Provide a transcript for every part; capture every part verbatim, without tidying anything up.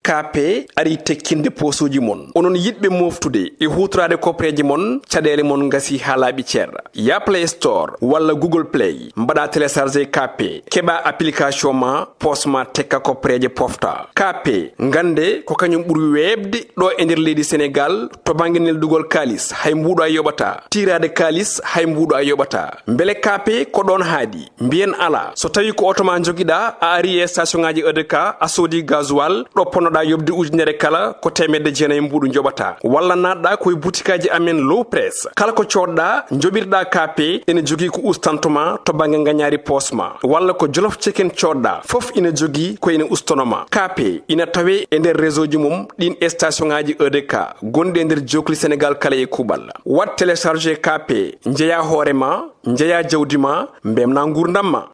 K P ari tekkinde poosuuji mon. Onon yiɗɓe mooftude e huutoraade koppareeje mon, caɗeele mon ngasii haa laaɓi cer. Yah Play Store walla Google Play, mbaɗaa télécharger K P, keɓaa application ma, poos ma tekka koppareeje pofta. K P, ngannde ko kañum ɓuri weeɓde ɗo e nder leydi Senegaal to bannge neldugol kaalis, hay mbuuɗo a yoɓataa. Tiiraade kaalis, hay mbuuɗo a yoɓataa. Mbele K P ko ɗoon haaɗi? Mbiyen alaa. So tawii ko oto ma njogiɗaa, a arii e station ŋaaji E D K, a soodii gasoil, ɗo ponnoɗaa yoɓde ujunere kala, ko teemedde jeenayi mbuuɗu njoɓataa. Walla naatɗaa ko e butikaaji amen Low Press. Kala ko coodɗaa, njoɓirɗaa K P, ene jogii ko ustanto ma to bannge ngañaari poos ma. Walla ko Jolof Chicken coodɗaa, fof ina jogii ko ene ustono ma. K P ina tawee e nder réseau ji mum ɗiin e station ŋaaji E D K gonɗi e nder jookli Senegaal kala e kuuɓal. Waɗ télécharger K P, njeyaa hoore ma, njeyaa jawdi ma, mbeltinaa nguurndam ma.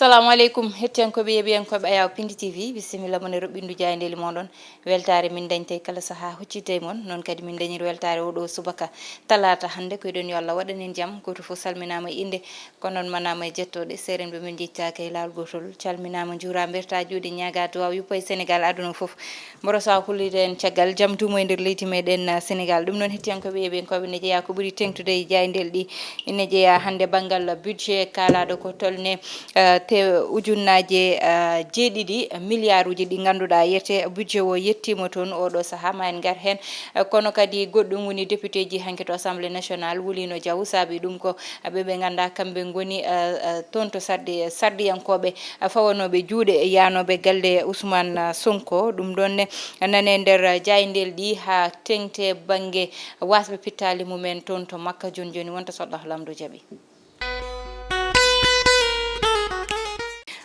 Salaamu aleykum, hettiyankooɓe, yeeɓiyankooɓe Ayaawo Pindi T V, bisimilla mon e roɓɓindu jaayndeeli mooɗon. Weltaare min dañta e kala sahaa huccita e mon, noon kadi min dañir weltaare oo ɗoo subaka talaata hannde. Ko eɗen yo Allah waɗan en jam, gooto fof salminaama e innde, kono noon manaama e jettooɗe, seerenɓe men njettaaka e laawol gootol. Calminaama, njuuraama, mbertaa juuɗe, ñaagaa duwaaw yuppa e Senegaal, aduna fof. Mboɗo sawa hollude en caggal jam duumo e nder leydi meɗen, uh, Senegaal. Ɗum noon, hettiyankooɓe, yeeɓiyankooɓe, ne jeyaa ko ɓuri teeŋtude e jaayndeeli ɗi. Ine jeyaa hannde banngal budget kaalaaɗo ko tolni, uh, te ujunnaaje, uh, jeeɗiɗi miliyaaruuji ɗi ngannduɗaa yiyetee budget o yettiima toon oo ɗoo sahaa. Ma en ngar heen, uh, kono kadi goɗɗum woni député ji hanki to Assemblée nationale, Wulino Diaw, saabi ɗum ko ɓe ɓe nganndaa kamɓe ngoni, uh, uh, toon to sarɗi-, sarɗiyankooɓe fawanooɓe juuɗe yahnooɓe galle Ousmane Sonko. Ɗum ɗoon ne nane nder jaayndeeli ɗi haa teeŋti bannge waasɓe pittaali mumen toon to Makka. Jooni jooni wonta so Allahu Laamɗo jaɓi.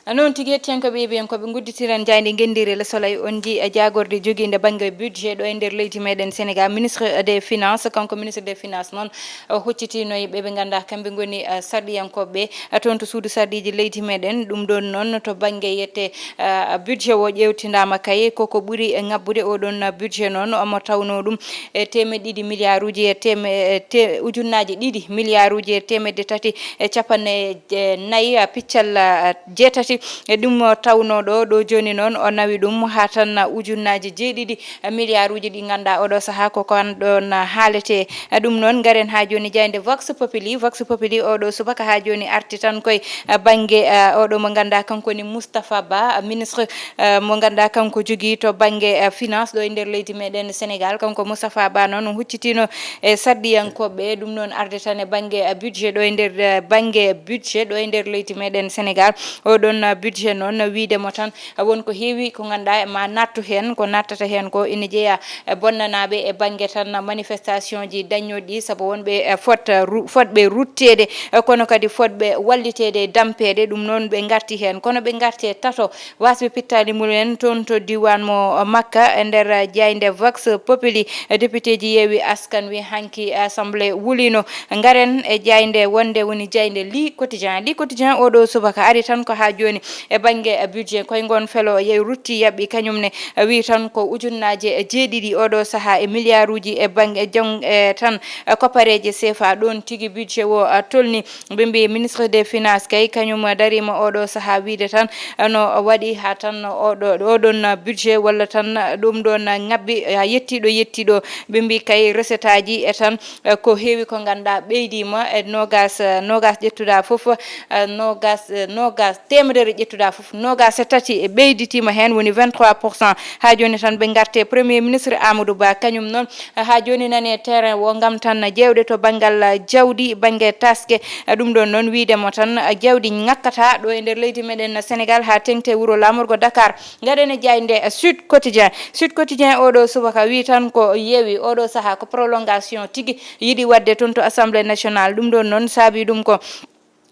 Noon tigi, hettiyankooɓe, yeeɓiyankooɓe, ngudditiren jaaynde ngenndiire Le Soleil. On njii e jaagorɗe jogiinde bannge budget ɗo e nder leydi meɗen Senegaal, ministre des finances, kanko ministre des finances noon, o huccitiino e ɓe ɓe nganndaa kamɓe ngoni, eh, sarɗiyankooɓe ɓe, eh, toon to suudu sarɗiiji leydi meɗen. Ɗum ɗoon noon to bannge yiyetee, eh, budget o ƴeewtindaama kay, koko ɓuri, eh, ŋabbude oo ɗoon, eh, budget noon, omo tawnoo ɗum e teemeɗɗe ɗiɗi miliyaaruuji e teeme-, e te-, ujunnaaje ɗiɗi miliyaaruuji e teemedde tati e capanɗe nayi, eh, piccal, eh, jeetati. E ɗum o tawnoo ɗo, ɗo jooni noon o nawi ɗum haa tan ujunnaaje jeeɗiɗi miliyaaruuji ɗi ngannduɗaa oo ɗoo sahaa ko kon ɗoon haaletee. Ɗum noon, ngaren haa jooni jaaynde Vox Populi. Vox Populi oo ɗoo subaka haa jooni arti tan koye bannge, eh, oo ɗoo mo ngannduɗaa kanko woni Moustapha Ba, ministre, eh, mo ngannduɗaa kanko jogii to bannge, eh, finance ɗo e nder leydi meɗen Senegaal. Kanko Moustapha Ba noon huccitiino e sarɗiyankooɓe, ɗum noon arde tan e bannge, eh, budget ɗo e nder, eh, bannge budget ɗo e nder leydi meɗen Senegaal. Oo ɗoon, eh, budget noon wiyde mo tan, won ko heewi ko ngannduɗaa ma naattu heen, ko naattata heen ko ina jeyaa e bonnanaaɓe e bannge tan manifestation ji dañooɗi, sabu wonɓe, eh, fot-, ru-, fotɓe rutteede, eh, kono kadi fotɓe walliteede e dampeede. Ɗum noon ɓe ngarti heen, kono ɓe ngarti e tato waasɓe pittaali mumen toon to diiwaan mo Makka. E nder jaaynde Vox Populi, eh, député ji Yewwi Askan Wi hanki Assemblée wuliino. Ngaren e jaaynde wonde woni jaaynde Le Quotidien. Le Quotidien oo ɗoo subaka ari tan ko haa jooni e bannge, eh, budget. Koye ngoon felo yehi rutti yaɓɓi kañum ne, eh, wii tan ko ujunnaaje, eh, jeeɗiɗi oo ɗoo sahaa e miliyaaruuji e bannge jong-, eh, tan, eh, koppareeje C F A. Ɗoon tigi budget o, eh, tolni. Ɓe mbii ministre des finances kay kañum dariima oo ɗoo sahaa wiyde tan, eh, no waɗi haa tan oo ɗoo, oo ɗoon budget walla tan ɗum ɗoon ŋabbi haa yettii ɗo yettii ɗo. Ɓe mbii kay recette aji e tan, eh, ko heewi ko ngannduɗaa ɓeydiima e noogaas, eh, noogaas ƴettuɗaa fof, eh, noogaas, eh, noogaas teemedere ƴettuɗaa fof, noogaas e tati e ɓeyditiima heen, woni vingt-trois pour cent. Haa jooni tan ɓe ngarti e Premier ministre Amadou Ba, kañum noon, eh, haa jooni nani e terrain o ngam tan jeewde to banngal, eh, jawdi, bannge taske. Eh, ɗum ɗoon noon wiyde mo tan, eh, jawdi ŋakkataa ɗo e nder leydi meɗen Senegaal haa teeŋti e wuro laamorgo Dakar. Ngaɗen e jaaynde, eh, Sud Quotidien. Sud Quotidien oo ɗoo subaka wii tan ko yewi oo ɗoo sahaa ko prolongation tigi yiɗi waɗde toon to Assemblée nationale. Ɗum ɗoon noon saabii ɗum ko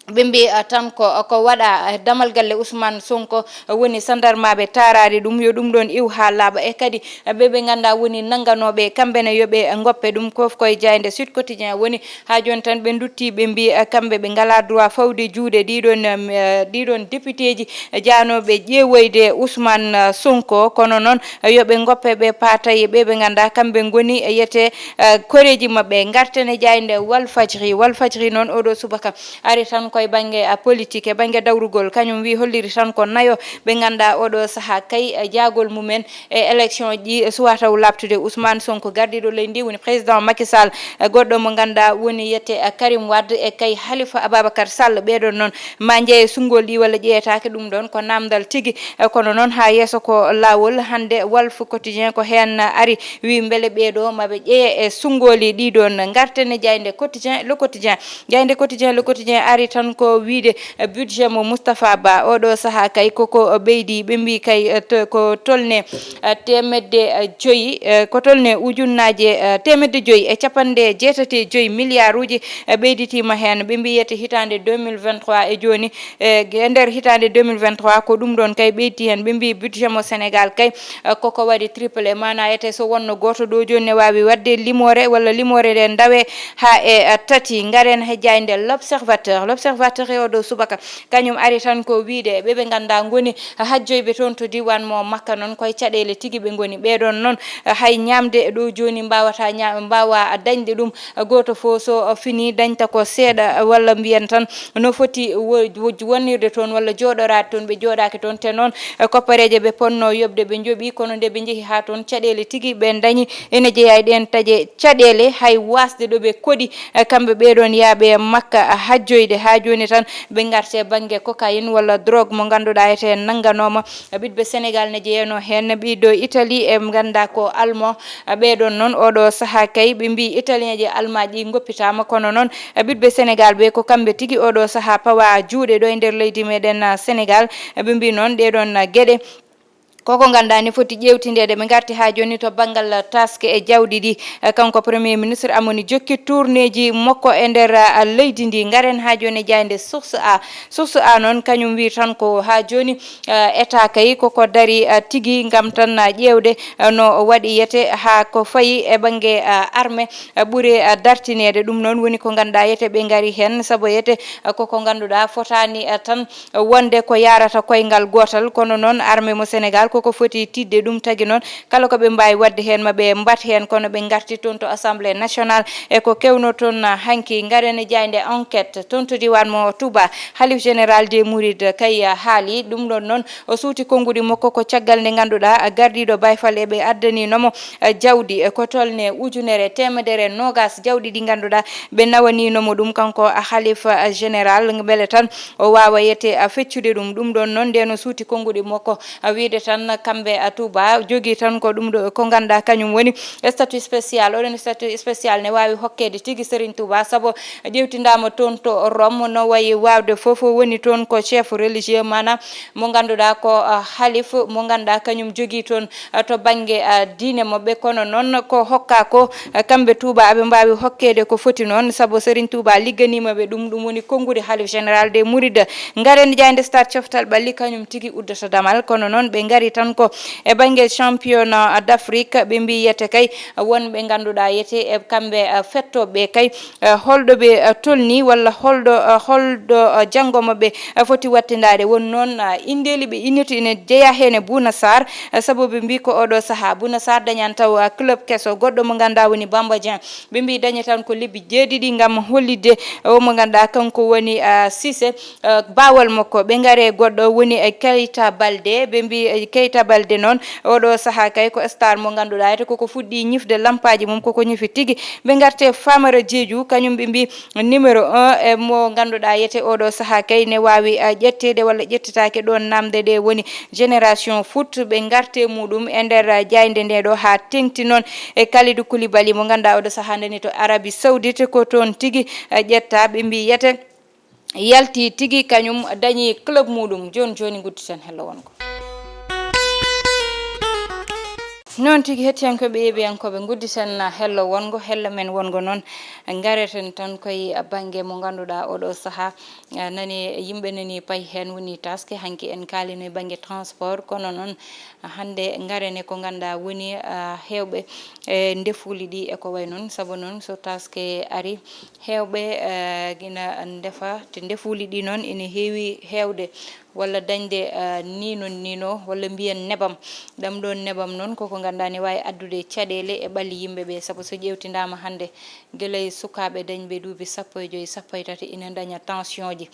Ɓe mbi, ah, tan ko, ko waɗa, ah, damal galle Ousmane Sonko, ah, woni sandarmaaɓe taaraade ɗum, yo ɗum ɗoon iw haa laaɓa. E kadi, ah, ɓe ɓe nganndaa woni nannganooɓe, kamɓe ne yo ɓe ngoppe ɗum. Ko koye jaaynde Sud Quotidien woni. Haa jooni tan ɓe nduttii, ɓe mbi, ah, kamɓe ɓe ngalaa droit fawde juuɗe ɗiɗon, ah, ɗiɗon députéeji, ah, jaanooɓe ƴeewoyde Ousmane, ah, Sonko. Kono noon, ah, yo ɓe ngoppe ɓe paata e ɓe ɓe nganndaa kamɓe ngoni, ah, yete, ah, koreeji maɓɓe. Ngarten e jaaynde Walfadjri. Walfadjri noon, oɗo subaka ari tan koye bannge, a, politique, e bannge dawrugol, kañum wi holliri tan ko nayo ɓe nganndaa oɗo sahaa kay, e, jaagol mumen e élection ji suwaa taw laaɓtude. Ousmane Sonko, gardiiɗo leydi ndi, woni président Macky Sall, e goɗɗo mo nganndaa woni yette, e, Karim Wade e kay Khalifa Ababacar Sall. Ɓeɗon noon ma njeye sunngol ɗi walla ƴeyetaake, ɗum ɗoon ko naamndal tigi. E, kono noon haa yeeso ko laawol. Hannde Walf Quotidien ko heen ari, wi mbele ɓeeɗo maɓe ƴeye e sunngooli ɗi ɗoon. Ngarten e jaaynde Quotidien, Le Quotidien. Jaaynde Quotidien, Le Quotidien ari tan ko wiyde, eh, budget mo Moustapha Ba oɗo sahaa kay koko, eh, ɓeydi, ɓe mbi kay, eh, to, ko tolne, eh, teemedde, eh, joyi, eh, ko tolne ujunnaaje, eh, teemedde joyi e capanɗe jeetati e joyi miliyaaruuji, eh, ɓeyditiima heen. Ɓe mbi yete hitaande deux mille vingt-trois e jooni, e, e nder hitaande deux mille vingt-trois, ko ɗum ɗoon kay ɓeyditi heen. Ɓe mbi budget mo Sénégal kay, eh, koko waɗi triplé, maanaa ete so wonno gooto ɗo jooni ne waawi waɗde limoore walla limoore nde ndawe haa e, eh, tati. Ngaren he jaaynde L'Observateur. L'Observateur e oɗo subaka, kañum ari tan ko wiyde ɓe ɓe nganndaa ngoni hajjoyɓe toon to diiwaan mo Makka noon, koye caɗeele tigi ɓe ngoni. Ɓeɗon noon, eh, hay ñaamde ɗo jooni mbaawata ña-, mbaawa dañde ɗum. Gooto fof so fini dañta ko seeɗa, walla mbiyen tan no foti wo-, wo-, wonnirde toon walla jooɗoraade toon, ɓe jooɗaaki toon. Te noon, e, koppareeje ɓe potnoo yoɓde ɓe njoɓi, kono nde ɓe njehi haa toon, caɗeele tigi ɓe ndañi ene jeyaa e ɗeen taƴe caɗeele, hay waasde ɗo ɓe koɗi, e, kamɓe ɓeɗon yaaɓe Makka hajjoyde. Haa jooni tan ɓe ngarte bannge cocaïne walla drogue mo ngannduɗaa ete nannganooma ɓiɗɓe Sénégal ne jeyanoo heen, ɓiɗɗo Italie e nganndaa ko Allemand. Ɓeɗon noon, oɗo sahaa kay, ɓe mbi Italien ji, Almaaji ɗi ngoppitaama, kono noon, ɓiɗɓe Sénégal ɓe ko kamɓe tigi oɗo sahaa pawa juuɗe ɗo e nder leydi meɗen, ah, Sénégal. Ɓe mbi noon, ɗeɗon, ah, geɗe koko nganndaa ne foti ƴeewtindeede. Ɓe ngarti haa jooni to banngal taske e jawdi ɗi. Eh, kanko Premier Ministre Amoni jokki tourneeji makko e nder, ah, leydi ndi. Ngaren haa jooni e jaaynde Source A. Source A noon, kañum wi tan ko haa jooni, eh, État kay koko dari, eh, tigi ngam tan, eh, ƴeewde, eh, no waɗi yete haa ko fayi e bannge, eh, arme, eh, ɓuri, eh, dartineede. Ɗum noon woni ko ngannduɗaa yete ɓe ngari heen, sabu yete, eh, koko ngannduɗaa fotaani, eh, tan wonde ko yaarata koyngal gootal, kono noon arme mo Sénégal koko foti tiiɗde. Ɗum tagi noon, kala ko ɓe mbaawi waɗde heen, ma ɓe mbaɗ heen, kono ɓe ngarti toon to Assemblée nationale. E ko kewnoo toon, ah, hanki, ngaren e jaaynde Enquête toon to diiwaan mo Touba. Halif général des Mourides kay, ah, haali ɗum ɗoon noon, o suuti konnguɗi makko ko caggal nde ngannduɗaa, ah, gardiiɗo Baye Fall eɓe addaniino mo, ah, jawdi, eh, ko tolne ujunere teemedere noogas jawɗi ɗi ngannduɗaa ɓe nawaniino mo ɗum, kanko, ah, Halif, ah, général, mbele tan o waawa yete, ah, feccude ɗum. Ɗum ɗoon noon, ndeen o suuti konnguɗi makko, ah, wiyde tan kamɓe, ah, Touba jogii tan ko ɗum ɗo, ko ngannduɗaa kañum woni statut spécial. Oɗon statut spécial ne waawi hokkeede tigi Serigne Touba, sabu ƴeewtindaama toon to Rome, no wayi waawde fof woni toon ko chef religieux, maanaam mo ngannduɗaa ko, ah, halif, mo ngannduɗaa kañum jogii toon, ah, to bannge, ah, diine maɓɓe. Kono noon ko hokkaa ko, ah, kamɓe Touba, aɓe mbaawi hokkeede ko foti noon, sabu Serigne Touba ligganiima ɓe ɗum, ɗum woni konnguɗi Halif Général des Mourides. Ngaren jaaynde Stade Coftal Ɓalli, kañum tigi uddata damal, kono noon ɓe ngari tan ko e bannge championnat d'Afrique, ɓe mbi yete kay wonɓe ngannduɗaa yete e kamɓe, eh, fettooɓe kay, eh, holɗo ɓe, eh, tolni walla holɗo, eh, holɗo, eh, janngo maɓɓe, eh, foti wattindaade. Won noon, eh, inndeeli ɓe inniti ina jeyaa heen e Bouna Sarr, eh, sabu ɓe mbi ko oɗo sahaa Bouna Sarr dañan taw, eh, club keso goɗɗo mo ngannduɗaa woni Bamba Dieng. Ɓe mbi dañi tan ko lebbi jeeɗiɗi ngam hollitde, eh, o mo ngannduɗaa kanko woni, eh, Cissé. Eh, baawal makko. Ɓe ngare goɗɗo woni e Keita Balde. Ɓe mbi, eh, Keita Balde noon, oɗo sahaa kay ko star mo ngannduɗaa yete koko fuɗɗi ñifde lampaaji mum, koko ñifi tigi. Ɓe ngarte Famara Diédhiou, kañum ɓe mbi numéro un e mo ngannduɗaa yete oɗo sahaa kay ne waawi, eh, ƴetteede walla ƴettitaake ɗoon naamnde ɗe woni Génération Foot. Ɓe ngarte muɗum e nder, eh, jaaynde nde ɗo haa teŋti noon e Kalidou Koulibaly mo ngannduɗaa oɗo sahaa ndani to Arabie Saoudite, ko toon tigi, eh, ƴetta. Ɓe mbi yete yalti tigi, kañum dañi club muɗum. Jooni jooni ngudditen hello wongo. Noon tigi, hettiyankooɓe, yeeɓiyankooɓe, ngudditen hello wonngo, hello men wonngo noon. Ngareten tan koye bannge mo ngannduɗaa oɗo sahaa, eh, nani, yimɓe nani payi heen woni taaske. Hanki en kaalino e bannge transport, kono noon hannde ngaren e ko ngannduɗaa woni, ah, heewɓe e ndefuuli ɗi e ko wayi noon. Sabu noon so taaske ari, heewɓe, eh, ina ndefa, te ndefuuli ɗi noon ina heewi heewde walla dañde, eh, nii noon nii noo, walla mbiyen nebam. Ɗam ɗoon nebam noon koko ngannduɗaa ne waawi addude caɗeele e ɓalli yimɓe ɓe. Sabu so ƴeewtindaama hannde, gila e sukaaɓe dañɓe duuɓi sappo e joy, sappo e tati ina ndaña tension ji.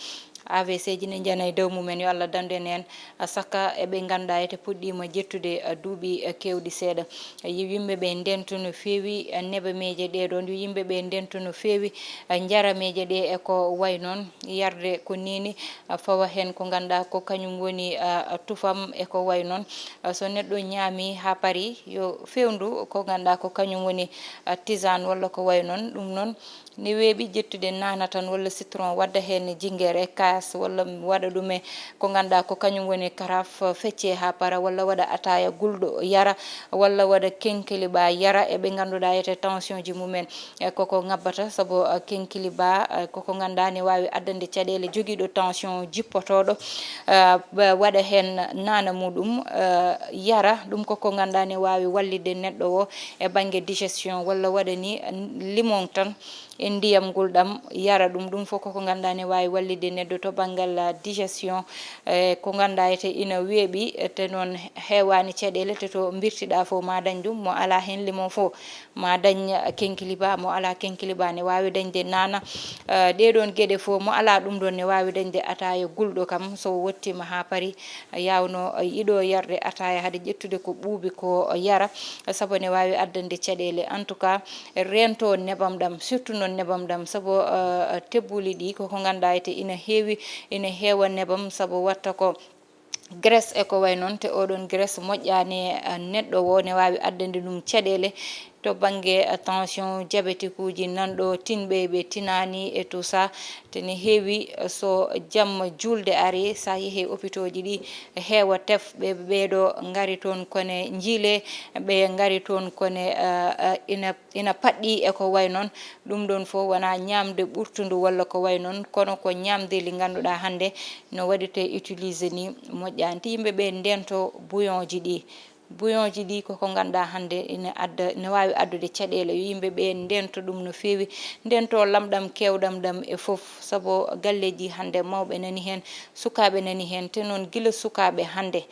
A V C ji ne njana e dow mumen, yo Allah dandu en heen. A saka e ɓe ngannduɗaa ete puɗɗiima ƴettude, a, duuɓi, a, keewɗi seeɗa. A, yi-, yimɓe ɓe ndentu no feewi, a, nebameeje ɗee ɗoon, yo yimɓe ɓe ndentu no feewi, a, njarameeje ɗee e ko wayi noon, yarde ko niini, a, fawa heen ko ngannduɗaa ko kañum woni, a, a, tufam e ko wayi noon. A, so neɗɗo ñaami haa parii, yo feewndu ko ngannduɗaa ko kañum woni, a, tisane walla ko wayi noon. Ɗum noon, ne weeɓi ƴettude naana tan walla citron, wadda heen jinngere e kaas, walla waɗa ɗum e ko ngannduɗaa ko kañum woni karaaf, fecce haa para, walla waɗa ataaya gulɗo yara, walla waɗa kenkeliba yara e ɓe ngannduɗaa ete tension ji mumen, e koko ngabbata, sabu, eh, kenkeliba, eh, koko ngannduɗaa ne waawi addande caɗeele jogiiɗo tension jippotooɗo, eh, ba-, waɗa heen naana muɗum, eh, yara, ɗum koko ngannduɗaa ne waawi wallitde neɗɗo o e bannge digestion, walla waɗa ni limon tan e ndiyam ngulɗam yara ɗum. Ɗum fof koko ngannduɗaa ne waawi wallitde neɗɗo to banngal, ah, digestion. E ko ngannduɗaa ete ina weeɓi, te noon heewaani caɗeele, te to mbirtiɗaa fof ma dañ ɗum, mo alaa heen limon fof ma dañ kenkeliba, mo alaa kenkeliba ne waawi dañde naana. Eh, ɗee ɗoon geɗe fof, mo alaa ɗum ɗoon ne waawi dañde ataaya gulɗo kam, so wottiima haa parii, yaawno, eh, yiɗo yarde ataaya hade ƴettude ko ɓuuɓi ko yara, sabu ne waawi addande caɗeele. En tout cas, reento nebam ɗam, surtout noon nebam ɗam, sabu, eh, tebbuuli ɗi koko ngannduɗaa ete ina heewi, ina heewa nebam, sabu watta ko graisse e ko wayi noon, te oɗon graisse moƴƴaani, eh, neɗɗo o, ne waawi addande ɗum caɗeele to bannge, eh, tension, diabétique uji, nanɗo tinɓe ɓe tinaani et tout ça. Te ne heewi, eh, so jamma juulde ari, so a yehi hôpitaux ji ɗi, heewa tef, ɓe, ɓeeɗo ngari toon kone njiile, ɓe ngari toon kone, eh, eh, ina, ina paɗɗi e ko wayi noon. Ɗum ɗoon fof wonaa ñaamde ɓurtundu walla ko wayi noon, kono ko ñaamde li ngannduɗaa hannde no waɗirtee utilisé ni moƴƴaani. Te yimɓe ɓe ndento bouillon ji ɗi. Bouillon ji ɗi koko ngannduɗaa hannde ina adda, ina waawi addude caɗeele. Yo yimɓe ɓe ndento ɗum no feewi, ndento lamɗam keewɗam ɗam e fof, sabu galleeji hannde mawɓe nani heen, sukaaɓe nani heen, te noon gila sukaaɓe hannde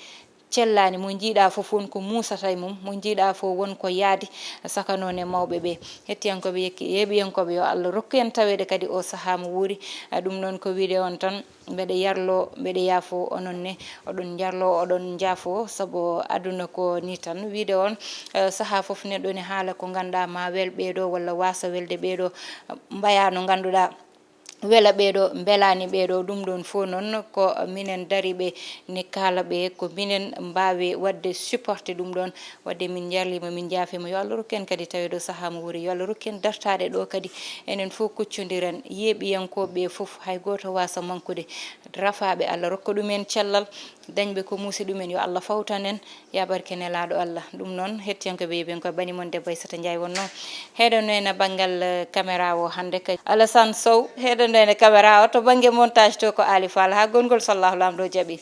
cellaani, mo njiiɗaa fof won ko muusata e mum, mo njiiɗaa fof won ko yaadi, saka noon e mawɓe ɓe. Hettiyankooɓe, yekki-, yeeɓiyankooɓe, yo Allah rokku en taweede kadi o sahaa mo wuuri. A, ɗum noon ko wiide on tan, mbeɗa yarlo, mbeɗa yaafo onon ne, oɗon njarlo, oɗon njaafo, sabu aduna ko ni tan. Wiide on, eh, sahaa fof neɗɗo ne haala ko ngannduɗaa ma wel ɓeeɗo walla waasa welde ɓeeɗo, mbaya no ngannduɗaa wela ɓeeɗo, mbelaani ɓeeɗo. Ɗum ɗoon fof noon ko minen dariiɓe ne kaala ɓe, ko minen mbaawi waɗde supporté ɗum ɗoon. Waɗde min njarliima, min njaafiima. Yo Allah rokku en kadi taweede ɗo sahaa mo wuuri. Yo Allah rokku en dartaade ɗo kadi. Enen fof kuccondiren. Yeeɓiyankooɓe ɓe fof, hay gooto waasa mankude. Rafaaɓe, Allah rokka ɗum en cellal. Dañɓe ko muusi ɗum en, yo Allah fawtan en. Yaa barke nelaaɗo Allah. Ɗum noon, hettiyankooɓe, yeeɓiyankooɓe, bani mon debbo Aissata Ndiaye wonnoo heɗono en e banngal, eh, caméra o hannde kay. Alassane Sow heɗono en e caméra o, to bannge montage to ko Ali Fall. Haa gongol, so Allahu Laamɗo jaɓi.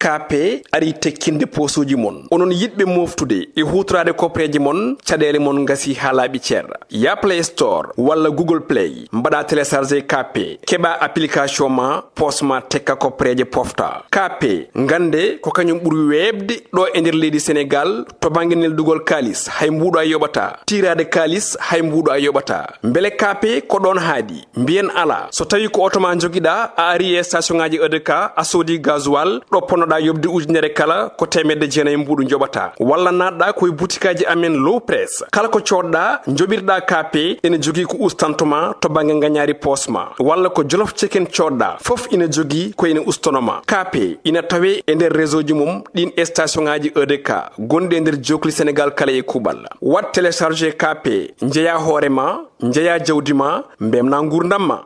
Kaape arii tekkinde poosuuji mon. Onon yiɗɓe mooftude e huutoraade kopreeje mon, caɗeele mon ngasii haa laaɓi cer. Yaa Play Store walla Google Play, mbaɗaa télécharger Kaape, keɓaa application ma, poos ma tekka kopreeje pofta. Kaape, ngannde ko kañum ɓuri weeɓde ɗo e nder leydi Senegaal to bannge neldugol kaalis, hay mbuuɗu a yoɓataa. Tiiraade kaalis, hay mbuuɗu a yoɓataa. Mbele Kaape ko ɗoon haaɗi? Mbiyen alaa. So tawii ko oto ma njogiɗaa, a arii e station ŋaaji E D K, a soodii gasoil, ɗo ponnoɗaa yoɓde Ujunere kala ko teemedde jeenayi mbuuɗu njoɓata. Walla naatɗa ko e butikaaji amen Low Press. Kala ko coodɗa, njoɓirɗa K P, ene jogii ko ustanto ma to bannge ngañaari poos ma. Walla ko Jolof Chicken coodɗa, fof ina jogii ko ene ustono ma. K P ina tawee e nder réseau ji mum ɗin station ŋaaji E D K gonɗi e nder jookli Sénégal kala e kuuɓal. Waɗ télécharger K P, njeya hoore ma, njeya jawdi ma, mbemna nguurndam ma.